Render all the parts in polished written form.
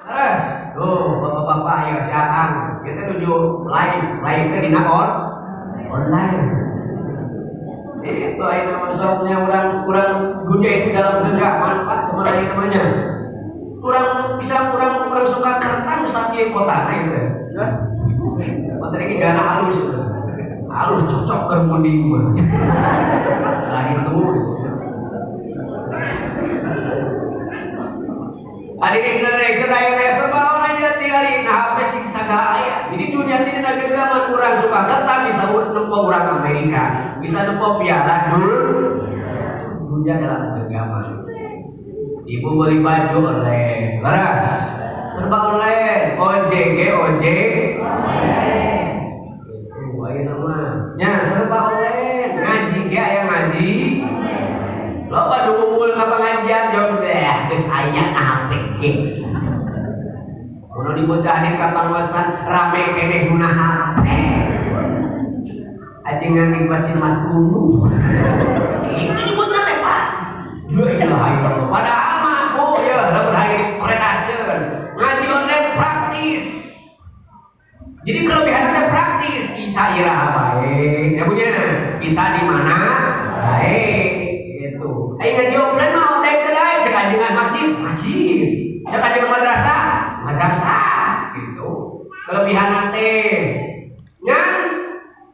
Terus, tuh bapak-bapak ya siakan, kita nuju live, live teh dina online. Itu ayeuna masuknya orang dunia itu dalam genggaman Pak, kumaha ieu namanya? Kurang bisa kurang suka kertas sakieu kotana itu. Materi ge jalan halus. Halus cocok keur munding mah. Nah itu. Hadirin sadaya serba online tinggali nah HP sing sagala aya. Jadi dunia ini dina genggaman urang suka kertas bisa nempo urang Amerika, bisa nempo piala dunia dalam genggaman. Ibu beli baju online, beras serba online, ojek ojek. Itu aya nama. Nya serba online, ngaji ge aya ngaji. Loba nu kumpul ka pengajian jauh deh, geus aya HP ge. Kudu dibutuhkeun ka panguasan rame keneh nu HP. Ajengan di pasir mah tuluh. Itu dibutuhkeun teh, Pak. La ilaha illallah. Padahal mah bu ya lamun hayang dikorenaskeun. Ngaji online praktis. Jadi kelebihannya praktis, bisa iraha bae. Ya punya, bisa di mana bae gitu. Ayo ngaji online mah online teh dae cek ajengan masjid, masjid. Cek ajengan madrasah, madrasah gitu. Kelebihan teh ngan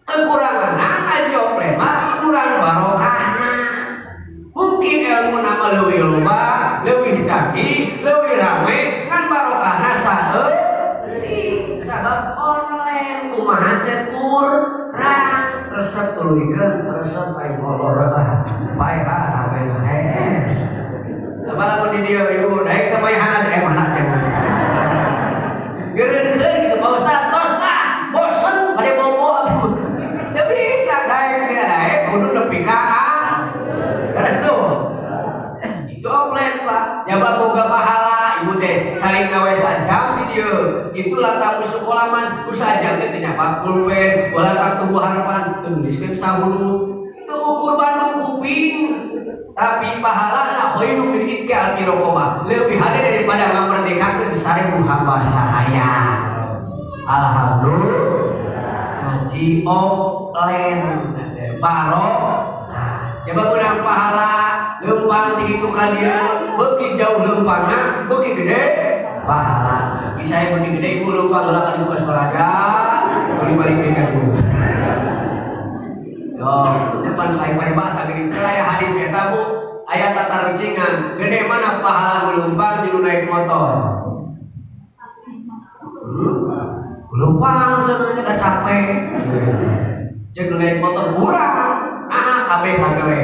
kekuranganna ngaji offline mah kurang barokahna. Mungkin ilmu nama leuwih loba, leuwih canggih, leuwih rame, kan barokahna saeutik. Sabab online kumaha cek kurang resep tuluykeun, resep aing molor ah. Bae ah rame mah hees. Coba lamun di dieu ibu daek teh maehan teh mana teh. Geureun-geureun gitu Pak Ustaz, tos lah, bosen bade bobo. Teu bisa daek teh daek kudu nepi ka terus tuh itu offline Pak, jaba boga pahala ibu teh saling gawe sajam di dieu. Itulah tamu sekolah man, ku sajam teh teu nyapat pulpen, bola tak tumbuh harapan, teu nuliskeun sahulu. Itu ukur Bandung kuping. Tapi pahalana khairu min itqi al-miraqabah. Leuwih hade daripada ngamerdekakeun 1000 hamba sahaya. Alhamdulillah. Ngaji offline barokah. Coba menang pahala lempang tinggi tukang dia beuki jauh lempangna beuki gede pahala. Bisa yang beuki gede ibu lempang heula ka ditu ka Sukaraja beli balik deui ka ditu. Yo, depan sae paribasa geuning teh aya hadis eta Bu, aya tatarucingan. Gede mana pahala nu lempang jeung nu naik motor? Lempang cenah teh capek. Jeung nu naik motor murah. Ah, kabeh kagele.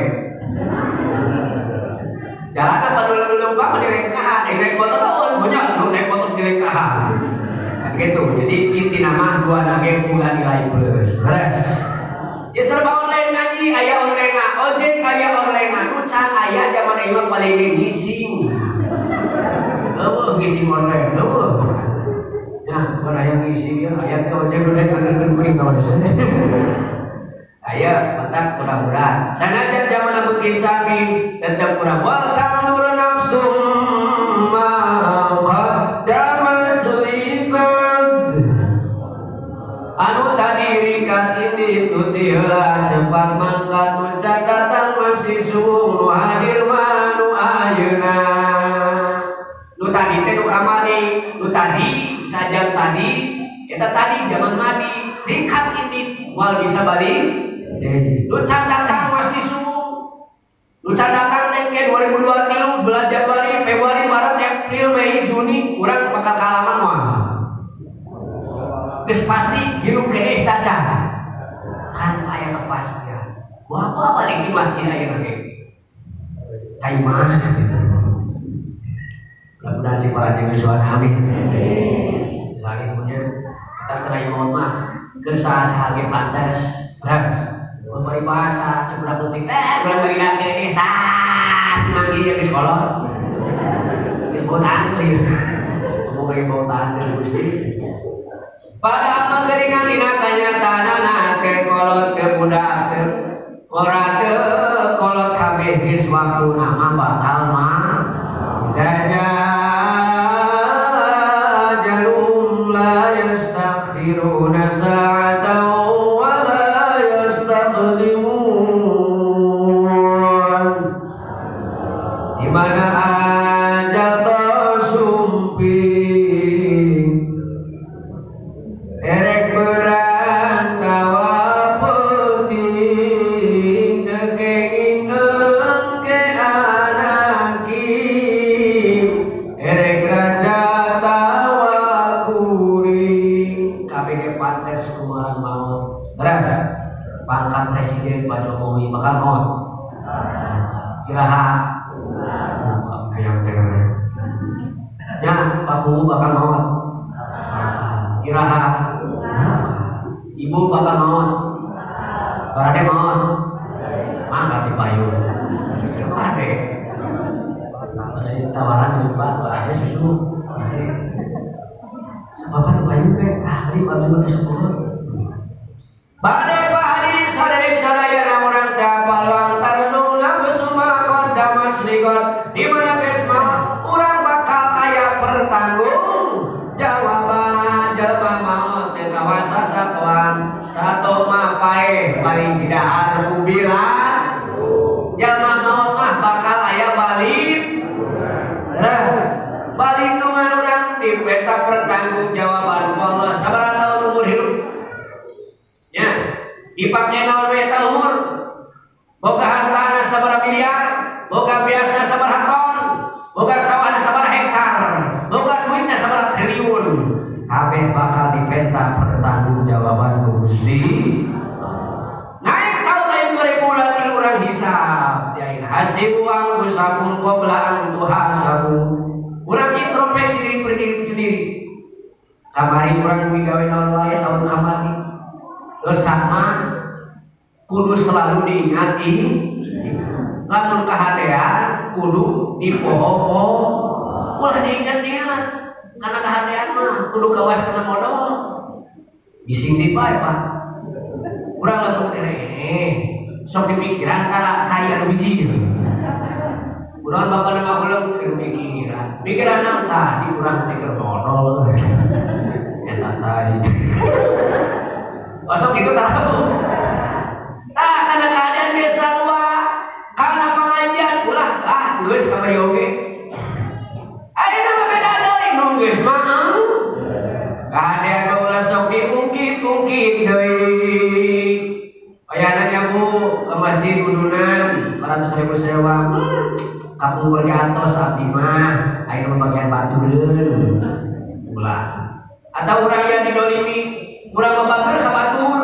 Jalan apa dulu lempang dilengkahan, naik motor oh banyak nu naik motor dilengkahan. Kan gitu. Jadi inti nama dua nage boga nilai plus. Beres. Ya serba online ngaji, aya online na, ojek aya online na, nu can aya zaman ieu mah paling ge ngising. Eueuh ngising online, eueuh. Nah, mun aya ngising ya, aya teh ojek nu naik ageurkeun kuring ka mana. Aya matak mudah-mudahan. Sanajan zaman beuki canggih tetep kurang wal tandur nafsum ma qaddamat liqad. Anu tadi rikat ini tuti heula cepat mangkat nu datang masih suung nu hadir mah nu ayeuna. Nu tadi teh nu kamari, nu tadi sajam tadi, eta tadi zaman mati, ringkat ini moal bisa balik. Nu can datang masih suung. Nu can datang teh ke 2023 bulan Januari, Februari, Maret, April, Mei, Juni urang bakal kaalaman moal. Geus pasti hirup keneh tacan. Kan aya kepastian. Wah, apa balik di masjid ayeuna ge. Ka imah gitu. Mudah-mudahan si para jeung suara amin. Saling punya kita cerai maut mah keur saha-saha ge pantes. Beres. Mun paribasa cek budak leutik teh urang bari keneh tah si manggih geus kolot. Geus bau taneuh ieu. Ngomong lagi bau taneuh Gusti. Pada pangeringan dina kanyataanana teh kolot teh budak teh ora teh kolot kabeh geus waktuna mah bakal mah jajan. Sumping erek berang tawa peuting teu kenging engke anakim erek raja tawa kuring kabeh ge pantes kumaha maot. Beres pangkat presiden Pak Jokowi bakal maot. Iraha hayang teh nya Pak Kuwu bakal maot. Iraha ibu bakal maot. Barade maot. Mangga dipayung. Barade. Ada tawaran di Pak, barade susu. Bapak dipayung we. Ah, beli abdi mah teu. Bade Pak hadirin saderek sadayana urang teh paluang tarnung nafsu ma qaddamas liqad di mana geus maot urang bakal aya pertanggung jawaban jelema maot teh kawasa satuan satu mah paeh bari didahar ku bilan jelema maot mah bakal aya balik terus balitungan urang dipeta pertanggungjawaban ku Allah sabaraha tahun umur hidup nya dipake naon we eta umur boga hartana sabaraha miliar boga biasna sabaraha ton boga sawahna sabaraha hektar boga duitna sabaraha triliun kabeh bakal dipenta pertanggungjawaban ku Gusti. Naik tahun lain 2023 urang hisab diain hasibu anfusakum qabla an tuhasabu. Urang introspeksi diri berdiri sendiri. Kamari urang migawe naon wae tahun kamari. Dosa mah kudu selalu diingati. Lamun kahadean kudu dipoho-poho. Ulah diingat-ingat. Karena kahadean mah kudu kawas kana modal. Bising di bae Pak. Urang lamun keneh sok dipikiran kana kaya nu hiji. Urang bapak ngahuleng keur mikiran. Mikiran naon tah di urang teh keur modal. Eta tadi. Osok gitu tah. Tah kana keadaan biasa luar kana pengajian ulah ah geus kamari oge. Ayeuna mah beda deui nu geus mah. Kahadean mah ulah sok diungkit-ungkit deui. Ayana nya Bu ke masjid udunan 400.000 sewa. Kapungkur ge atos abdi mah ayeuna mah bagian batureun. Ulah. Atau urang yang didolimi, urang mah bager ka batur.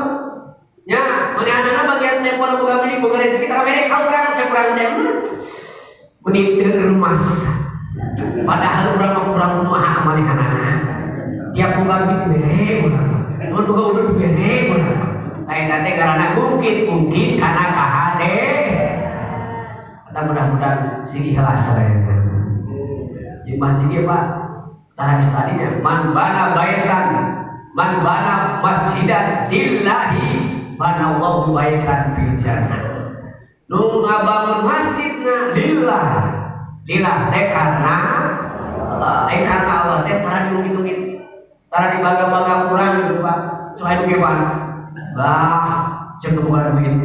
Nya, manehanana bagian telepon boga milik boga rezeki tah mere ka urang cek urang teh. Meni teu rumas. Padahal urang mah kurang kumaha ka manehanana. Tiap boga duit bere urang. Mun boga udud bere urang. Lain teh karana ungkit-ungkit kana kahade. Eta mudah-mudahan sing ikhlas sadayana. Di masjid ge Pak, tah hadis tadinya man bana baitan, man bana masjidan lillahi banallahu baitan fil jannah. Nu ngabangun masjidna lillah. Lillah teh karena Allah, eh karena Allah teh tara diungkit-ungkit. Tara dibangga-bangga kurang gitu Pak. Selain ge Pak. Bah, cek boga duit.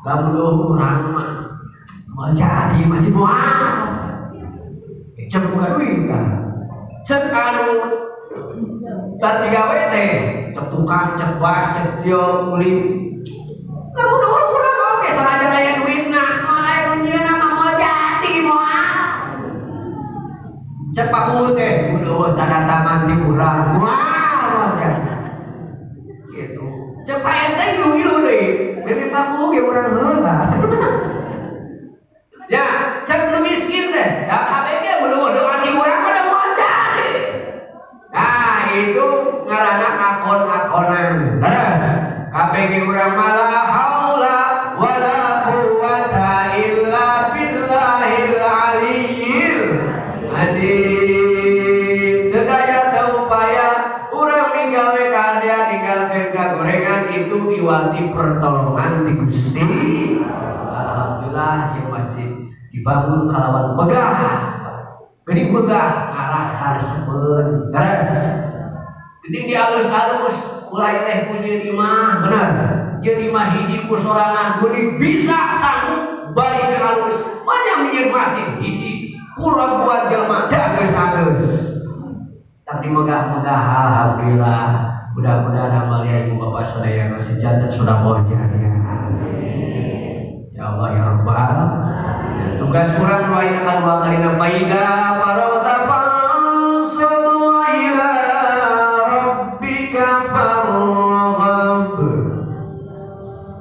Lamun urang mah moal jadi masjid moal. Cek boga duit kan. Cek anu tan digawe teh, cek tukang, cek bas, cek ieu kuli. Lamun urang oge sanajan aya duitna, moal aya nu nyieunna mah moal jadi moal. Cek pakuwu teh, udah tanda tangan di urang moal jadi. Gitu. Cek Pak RT ngilu-ngilu deui. Bebe pakuwu ge urang heula. Ya, cek nu miskin teh, da kabeh ge udah ati urang mah da moal jadi. Nah, itu ngaranna akon-akonan. Terus, kabeh ge urang mah la haula wala quwata illa billahil aliyyil azim. Teu daya teu upaya urang migawe kahadean ninggalkeun kagorengan itu iwati pertolongan ti Gusti. Alhamdulillah ieu masjid dibangun kalawan megah. Geuning megah ngarah karesepeun. Terus geuning dialus-alus ulah teh ku nyieun imah, bener. Nyieun imah hiji ku sorangan geuning bisa sanggup bari teu alus. Banyak nyieun masjid hiji kurang buat jelema da geus alus. Dimegah-megah alhamdulillah. Mudah-mudahan amalia ibu bapak sadaya sejanten sedekah jariah. Ya Allah ya Rabbal. Tugas kurang doain akan wa marina faida farauta fansab wa ila rabbika farghab.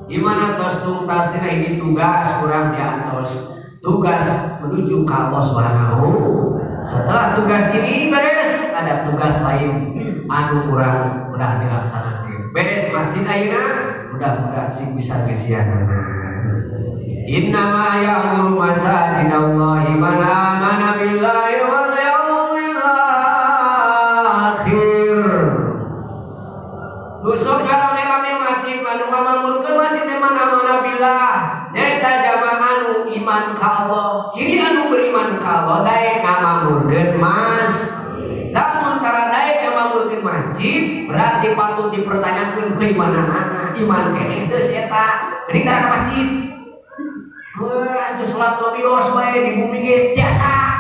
Di mana tos tuntas dina ini tugas kurang diantos. Tugas menuju ke Allah Subhanahu. Setelah tugas ini beres, ada tugas lain anu kurang udah dilaksanakan. Beres masjid ayeuna, mudah-mudahan sing bisa ngesian. Innama ya'muru masajidallahi man amana billahi wal yaumil akhir. Nusuk rame-rame masjid anu ngamamurkeun masjid teh man amana billah, nyaeta jamaah anu iman ka Allah. Ciri anu beriman ka Allah daek ngamamurkeun masjid. Lamun tara daek ngamamurkeun masjid berarti patut dipertanyakeun keimananana. Iman keneh geus eta, geuning tara ka masjid. Wah, itu sholat bios bae di bumi ge tiasa.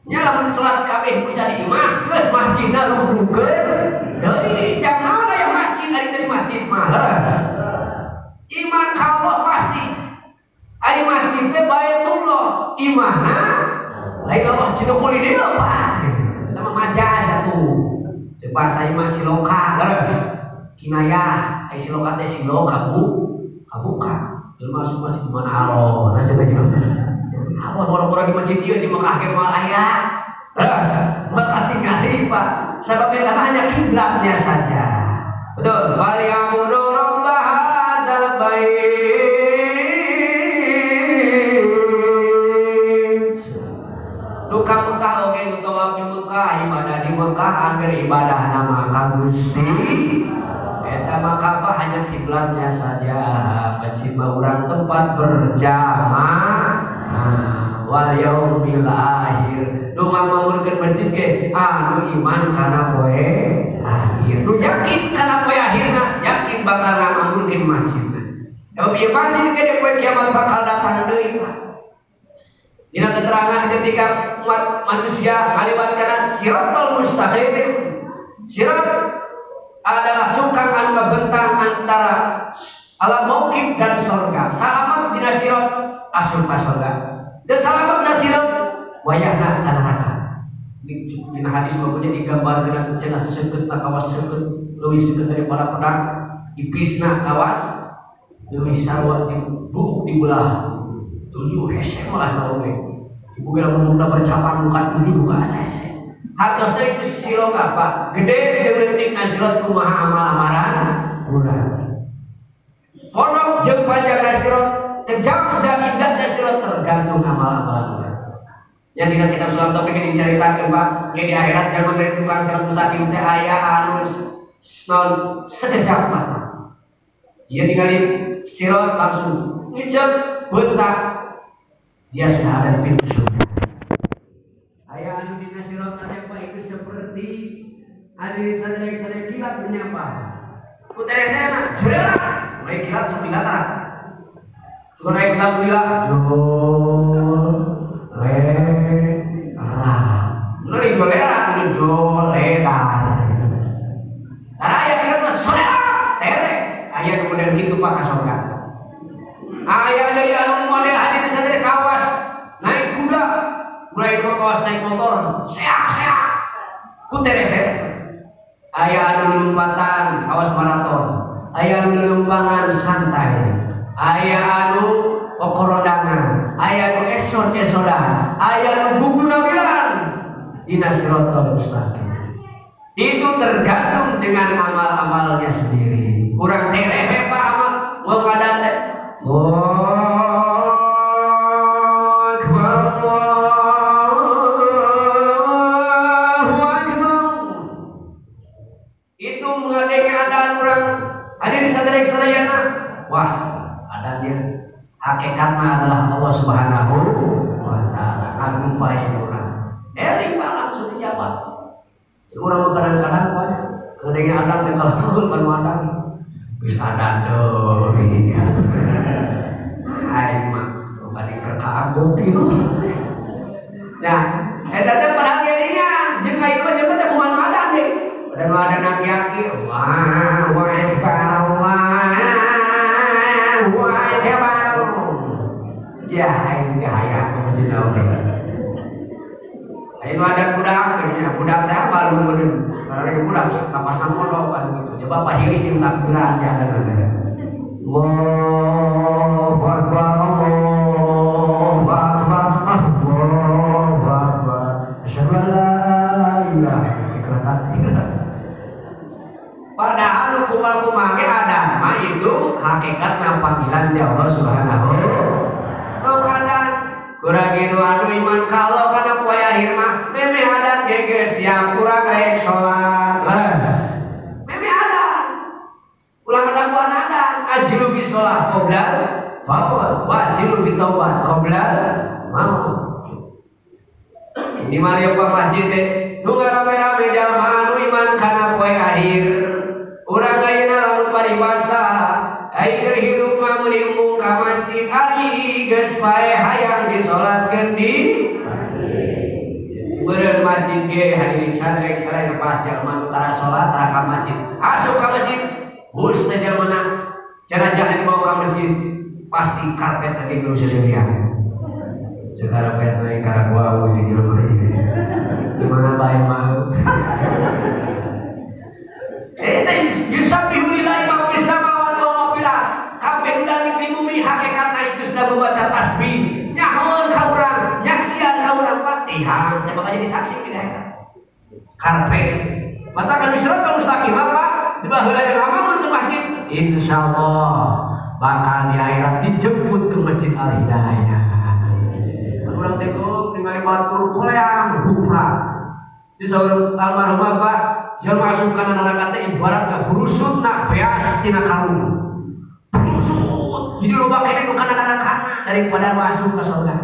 Nya lamun sholat kabeh bisa di imah, geus masjidna rungkeun. Deui jam naon aya masjid ari teu di masjid mah. Iman ka Allah pasti. Ari masjid teh baitullah, imahna lain Allah cina kuli deui Pak. Eta mah majaz atuh. Teu bahasa imah siloka, leres. Kinayah, ai siloka teh silo kabu, kabuka. Masuk masjid di mana Allah, nah coba gimana? Allah orang-orang di masjid dia di Mekah ke mal aya, terus maka tinggali Pak, sebab itu hanya kiblatnya saja. Betul. Wal ya'budu rabb hadzal bait. Duka Mekah oge nu tawaf di Mekah, ibadah di Mekah akhir ibadah nama ka Gusti. Eta maka apa hanya kiblatnya saja, masjid mah urang tempat berjamaah. Wal yaumil akhir. Nu ngamamurkeun masjid ge anu iman kana poe akhir. Nu yakin kana poe akhirna, yakin bakal ngamamurkeun masjidna. Sebab ieu masjid ge poe kiamat bakal datang deui Pak. Dina keterangan ketika umat manusia ngaliwat kana siratal mustaqim. Sirat adalah cukang anu ngebentang antara alam mauqif dan sorga. Salamat dina sirat asup ka sorga. Teu salamat dina sirat wayahna ka neraka. Dina hadis mah punya digambarkeun cenah seukeutna kawas seukeut leuwih seukeut daripada pedang, ipisna kawas leuwih sarua jeung buk dibelah tujuh hese malah oge. Ibu ge lamun bercabang bukan tujuh buka asa hese. Hartosna itu siloka Pak, gede jeung leutik sirat kumaha amal amalan urang. Pondok jeung panjangna sirat, kejam dan indahna sirat tergantung amal-amalan urang. Yang dina kitab Sulam Taufik diceritakeun Pak, ge di akhirat jalma dari tukang sirat mustaqim teh aya anu non sekejap mata. Ieu ningali sirat langsung ngicep bentak, dia sudah ada di pintu surga. Aya anu dina sirat teh itu seperti anu sadaya kilat menyapa. Ku tereh-terehna jolera, mulai kilat sok dilatara. Mulai kilat lila jolera. Mulai jolera kudu joledar. Tara aya kilat mah solera, tereh. Aya nu model kitu Pak ka surga. Aya deui anu model hadis sadaya kawas naik kuda. Mulai kawas naik motor, seak-seak, ku tereh-tereh. Aya anu lompatan, kawas maraton. Aya anu lompangan santai. Aya anu okorodangan. Aya anu esod-esodan. Aya anu gugunawilan. Dina siratal mustaqim. Itu tergantung dengan amal-amalnya sendiri. Kurang tereh Pak amal, mau ngadan teh. Wah, adanya hakikatnya adalah Allah Subhanahu wa taala. Anu bae urang. Eling Pak langsung dijawab. Urang kadang-kadang Pak, ngadenge adan teh kalau kan adan. Geus adan deui. Aing mah bade keur kaagok kieu. Nah, eta teh padahal geuningan jeung ka ieu mah jelema teh kumaha adan Dan ada aki-aki, Allahu Akbar, Allahu Akbar. Ya, ini hayang ke masjid oge. Ayo ada budak, kayaknya budak teh malu meureun. Karena budak napasna mondok kan gitu. Coba pahiri jeung takbiran ya ada. Allahu Akbar, Allahu Akbar, Allahu Akbar. Asyhadu an la ilaha illallah. Padahal kumaha-kumaha ge adan mah itu hakikatna panggilan ti Allah Subhanahu wa taala. Kurang nu anu iman kalau kana poe akhir mah memeh adan geus siap kurang rek salat. Memeh adan. Ulah kadaguan adan, ajilu bi shalah qabla fawat wa ajilu bi taubat qabla maut. Ini mah ieu masjid teh nu rame-rame jalma anu iman kana poe akhir. Urang ayeuna lamun paribasa ai keur hirup mah meuni embung ka masjid ari geus pae hayang disolatkeun di masjid. Beureun masjid ge hadirin sadaya sareng pas jalma nu tara salat tara ka masjid. Asup ka masjid, bus teh jalmana jenazah dibawa ka masjid pasti karpet lagi nu seserian. Sekarang karpet naik ka gua jeung jelema ieu. Gimana bae mah. Yusabbihu lillahi ma fis samawati wa ma fil ardh. Kabeh langit di bumi hakikatna itu sudah membaca tasbih. Nyahoeun ka urang, nyaksian ka urang Fatihah, teh bakal jadi saksi di akhirat. Karpet. Mata kan siratal mustaqim apa? Di baheula yang lama mun ke masjid, insyaallah bakal di akhirat dijemput ke Masjid Al Hidayah. Urang teh ningali batur koleang hupra. Di saur almarhum apa? Jelma asup kana neraka teh ibarat ka burusutna beas tina karung. Burusut. Jadi loba keneh nu kana neraka daripada masuk ke surga.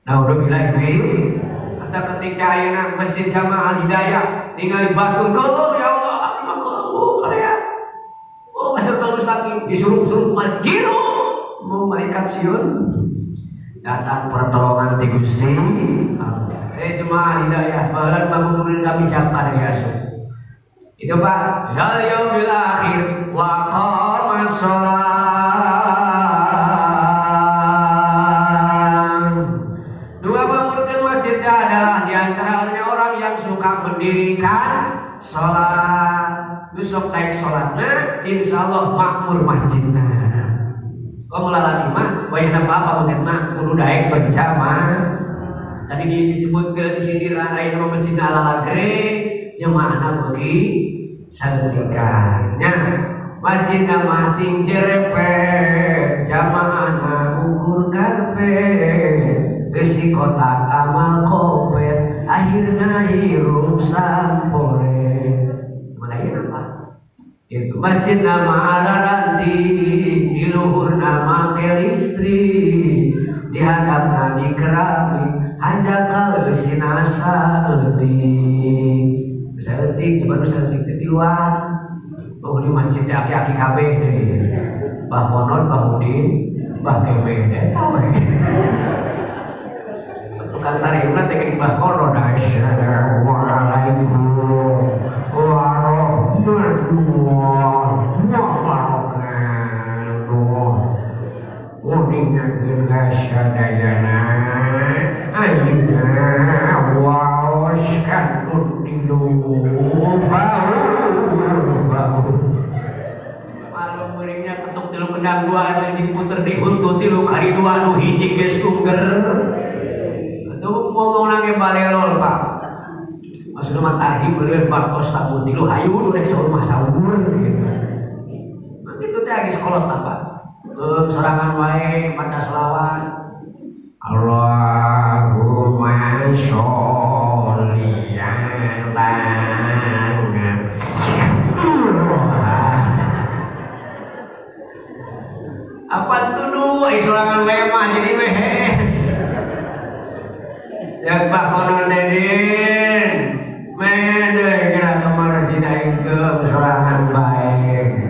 Nah, udah bilang ini. Ada ketika ayeuna Masjid Jamaah Al Hidayah ningali batur keuleuh ya Allah, abdi mah keuleuh area. Oh, masuk terus lagi disuruh-suruh giru mau malaikat sieun. Datang pertolongan ti Gusti. Jemaah Hidayah baheula bangun kami siapkan ya asup. Itu Pak, ya yaumil akhir wa qama shalah. Dua bangunkan masjidnya adalah di antaranya orang yang suka mendirikan salat. Besok naik salatna insyaallah makmur masjidna. Kamu lalaki mah wayahna apa mungkin mah kudu daek berjamaah. Tadi disebut ke disindiran ayat nama masjid ala lagre jemaahna beuki saeutikanya masjid nama ting jerepet jamaahna ukur karpet geusi kotak amal kopet akhirna hirup sampore. Mana ieu apa? Itu masjid nama ala ranti di luhur nama ke listrik di handapna di keramik hanjakal eusina saeutik. Saeutik baru saeutik teh tiluan. Oh di masjid teh aki-aki kabeh teh. Bah Konon, Bah Udin, Bah Kebe teh eta we. Tukang tarihna teh geuning Bah Konon. Assalamualaikum warahmatullahi wabarakatuh. Udingakeun kasadayana ayeuna waos katut tilu bau. Malu meuringnya ketuk tilu kendang dua anjing puter di huntu tilu kali dua nu hiji geus ungger. Atuh ngomongna ge balelol Pak. Maksudna mah tarhib beureun baktos tamu tilu hayu nu rek saur mah saur gitu. Mah kitu teh geus kolot Pak. Sorangan wae maca selawat. Allahumma sholli ala. Apa tuduh ai sorangan wae mah jadi wehes. Ya Pak Konon Dedin. Mede kira ke masjid aing ke sorangan bae.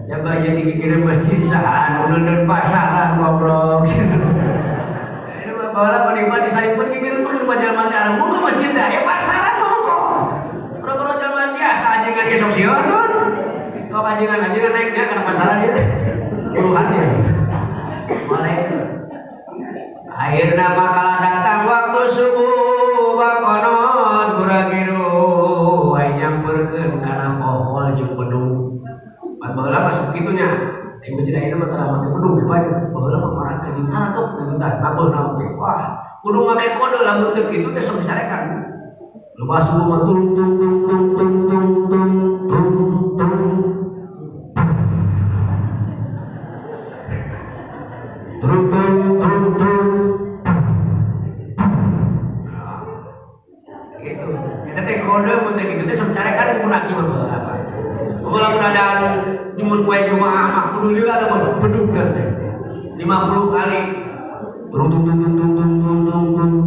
Ya bae dikirim masjid saha anu nunun pasaran goblok. Ini mah baheula mah disalipun kikireun mah keur jalma teh anu ke masjid teh aya pasaran mah kok. Boro-boro jalma biasa. ge sok sieun. Kok kajengan-kajengan naiknya karena masalah dia. Puluhannya. Malaikat. Akhirna makalah datang waktu subuh bakonon gura-giru ai nyamperkeun kana pohol jeung bedung. Pas baheula mah sok kitu nya. Ai masjid ayeuna mah tara make bedung we bae. Baheula mah parang ka jeung tarangkep gitu tah. Baheula oge. Wah, kudu make kode lamun teu kitu teh sok disarekan. Lepas subuh mah tung tung tung tung tung tung tung tung tung. Tung tung tung tung. Gitu. Eta teh kode mun teh kitu teh sok carekan mun aki mah apa. Lamun ada nyumun kue jumaah mah kudu lila lamun bedug teh. 50 kali. Tung tung tung tung tung tung tung tung.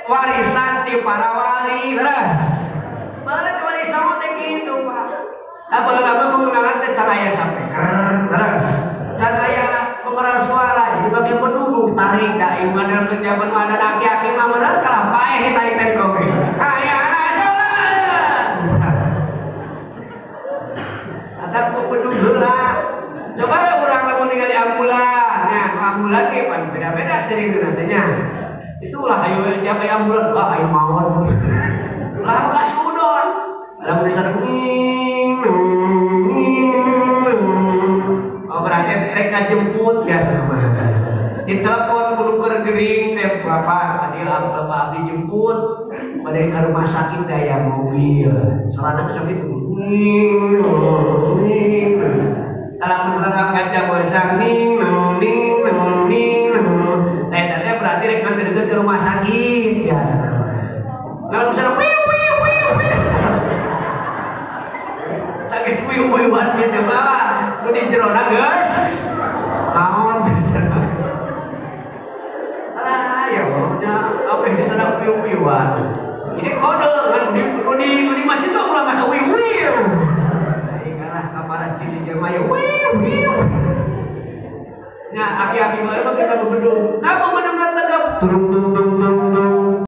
Warisan ti para wali beres. Mana ti wali songo teh kitu Pak. Apa menggunakan teh can aya speaker beres. Can aya pengeras suara jadi bagi pendukung tarik da ieu mah zaman mah ada aki-aki mah beres kalah paeh tarik-tarik oge. Aya salat. Ada ku bedug heula. Coba urang lamun ningali ambulan. Nah, ambulan ge pan beda-beda sering nantinya. Itulah ayo siapa yang ambulan, wah ayo mawon. Lah kasudon. Lamun di sana oh berarti mereka jemput biasa mah. Di telepon kudu keur gering teh bapak tadi bapak abdi jemput bade ka rumah sakit daya mobil. Soalna teh sok kitu. Lamun sana kaca bosang ning ning ning ning. Nah, berarti rek nganterkeun ke rumah sakit biasa. Kalau misalnya wiu wiu wiu wiu. Tagis wiu wiuan kieu teh mah nu di jerona geus. Naon biasa. Alah ya Allah, apa di sana wiu wiuan. Ini kode kan di masjid mah ulah make wiu wiu. Ai kalah kaparan ciri jelema ya wiu wiu. Nah, aki-aki mah kita bebedung. Nah, bebedung tegap. Tung tung tung tung